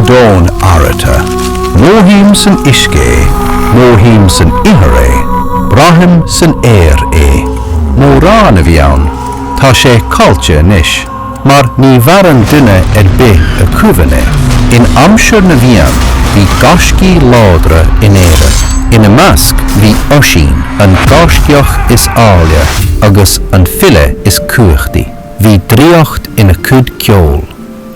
domhan arata. Mothaím san uisce é, mothaím san ithir é, braithim san aer é. Móran a bhí ann, tá sé caillte anois, mar ní mhaireann duine ar bith a cuimhin é. In aimsir na bhFiann bhí gaiscígh láidre in Éirinn. Ina measc bhí Oisín, an gaiscíoch is áille agus an file is cumhachtaí. Bhí draíocht ina cuid ceoil.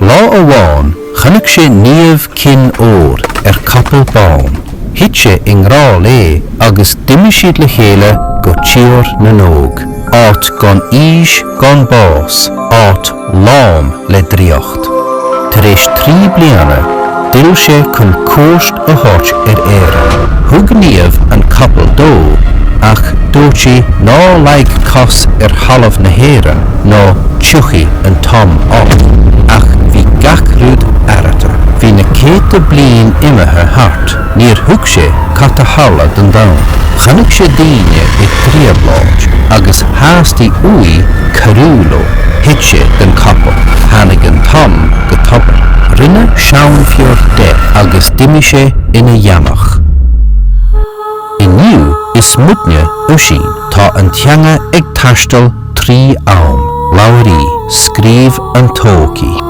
Lá amháin chonaic sé Niamh Chinn Óir ar capall bán. Thit sé i ngrá léi agus d'imigh siad le chéile go Tír na nÓg, áit gan aois gan bás, áit lán le draíocht. Tar éis 3 bliana d'fhill sé chun cuairt a thabhairt ar Éirinn. Thug Niamh an capall dó ach dúirt sí ná leag cos ar thalamh na hÉireann nó tiocfaidh an t-am ort. Ach bhí gach rud athraithe. Bhí na céadta bliain imithe thart. Níor thug sé cat a shála don domhan. Chonaic sé daoine i dtrioblóid agus theastaigh uaidh cabhrú leo. Thit sé den capall. Tháinig an t-am go tobann. Rinne seanfhear de agus d'imigh sé ina dheamach. Inniu is muidne Oisín. Tá an teanga ag taisteal trí am. Labhair í. Scríobh an todhchaí.